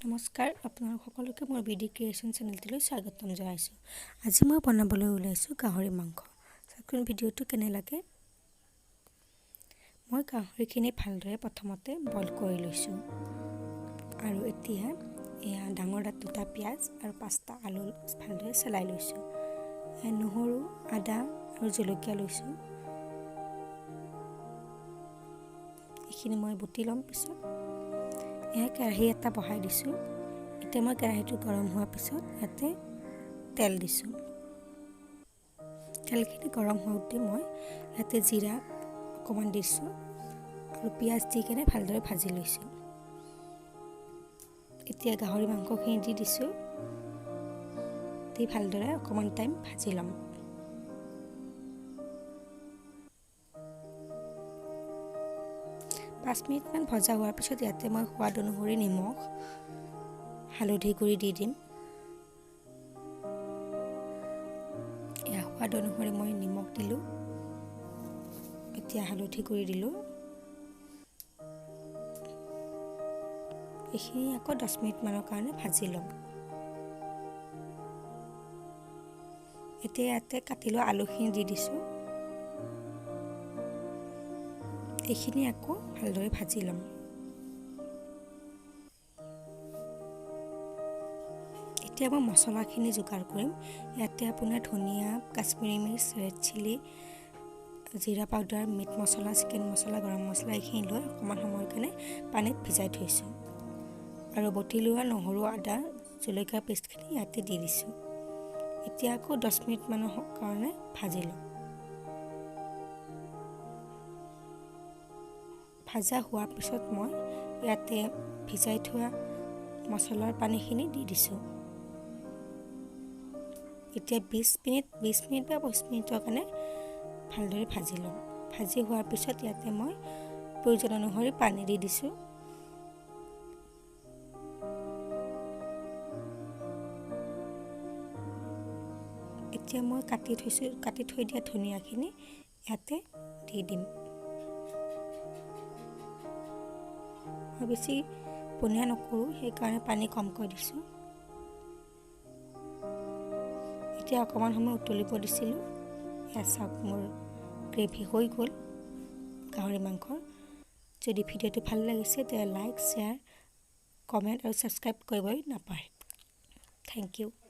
নমস্কাৰ, আপোনালোক সকলোকে মোৰ বি ডি ক্ৰিয়েশ্যন চেনেলটোলৈ স্বাগতম জনাইছোঁ। আজি মই বনাবলৈ ওলাইছোঁ গাহৰি মাংস। চাওকচোন ভিডিঅ'টো কেনে লাগে। মই গাহৰিখিনি ভালদৰে প্ৰথমতে বইল কৰি লৈছোঁ আৰু এতিয়া এয়া ডাঙৰ দুটা পিঁয়াজ আৰু 5টা আলু ভালদৰে চেলাই লৈছোঁ। নহৰু, আদা আৰু জলকীয়া লৈছোঁ। এইখিনি মই বটি ল'ম পিছত। এয়া কেৰাহী এটা বহাই দিছোঁ। এতিয়া মই কেৰাহীটো গৰম হোৱাৰ পিছত ইয়াতে তেল দিছোঁ। তেলখিনি গৰম হওঁতে মই ইয়াতে জিৰা অকণমান দিছোঁ আৰু পিঁয়াজ দি কেনে ভালদৰে ভাজি লৈছোঁ। এতিয়া গাহৰি মাংসখিনি দি দিছোঁ। দি ভালদৰে অকণমান টাইম ভাজি ল'ম। পাঁচ মিনিটমান ভজা হোৱাৰ পিছত ইয়াতে মই সোৱাদ অনুসৰি নিমখ, হালধি গুড়ি দি দিম। এয়া সোৱাদ অনুসৰি মই নিমখ দিলোঁ। এতিয়া হালধি গুড়ি দিলোঁ। এইখিনি আকৌ 10 মিনিটমানৰ কাৰণে ভাজি ল'ম। এতিয়া ইয়াতে কাটি লোৱা আলুখিনি দি দিছোঁ। এইখিনি আকৌ ভালদৰে ভাজি ল'ম। এতিয়া মই মছলাখিনি যোগাৰ কৰিম। ইয়াতে আপোনাৰ ধনিয়া, কাশ্মীৰী মিৰ্চ, ৰেড চিলি, জিৰা পাউডাৰ, মিট মছলা, চিকেন মছলা, গৰম মছলা এইখিনি লৈ অকণমান সময়ৰ কাৰণে পানীত ভিজাই থৈছোঁ। আৰু বটি লোৱা নহৰু, আদা, জলকীয়া পেষ্টখিনি ইয়াতে দি দিছোঁ। এতিয়া আকৌ 10 মিনিটমানৰ কাৰণে ভাজি ল'ম। ভাজা হোৱাৰ পিছত মই ইয়াতে ভিজাই থোৱা মছলাৰ পানীখিনি দি দিছোঁ। এতিয়া 20 মিনিট বা 25 মিনিটৰ কাৰণে ভালদৰে ভাজি ল'ম। ভাজি হোৱাৰ পিছত ইয়াতে মই প্ৰয়োজন অনুসৰি পানী দি দিছোঁ। এতিয়া মই কাটি থৈ দিয়া ধনিয়াখিনি ইয়াতে দি দিম। মই বেছি পনীয়া নকৰোঁ, সেইকাৰণে পানী কমকৈ দিছোঁ। এতিয়া অকণমান সময় উতলিব দিছিলোঁ। এয়া চাওক, মোৰ গ্ৰেভি হৈ গ'ল গাহৰি মাংসৰ। যদি ভিডিঅ'টো ভাল লাগিছে তেতিয়া লাইক, শ্বেয়াৰ, কমেণ্ট আৰু ছাবস্ক্ৰাইব কৰিবলৈ নাপাহৰিব। Thank you.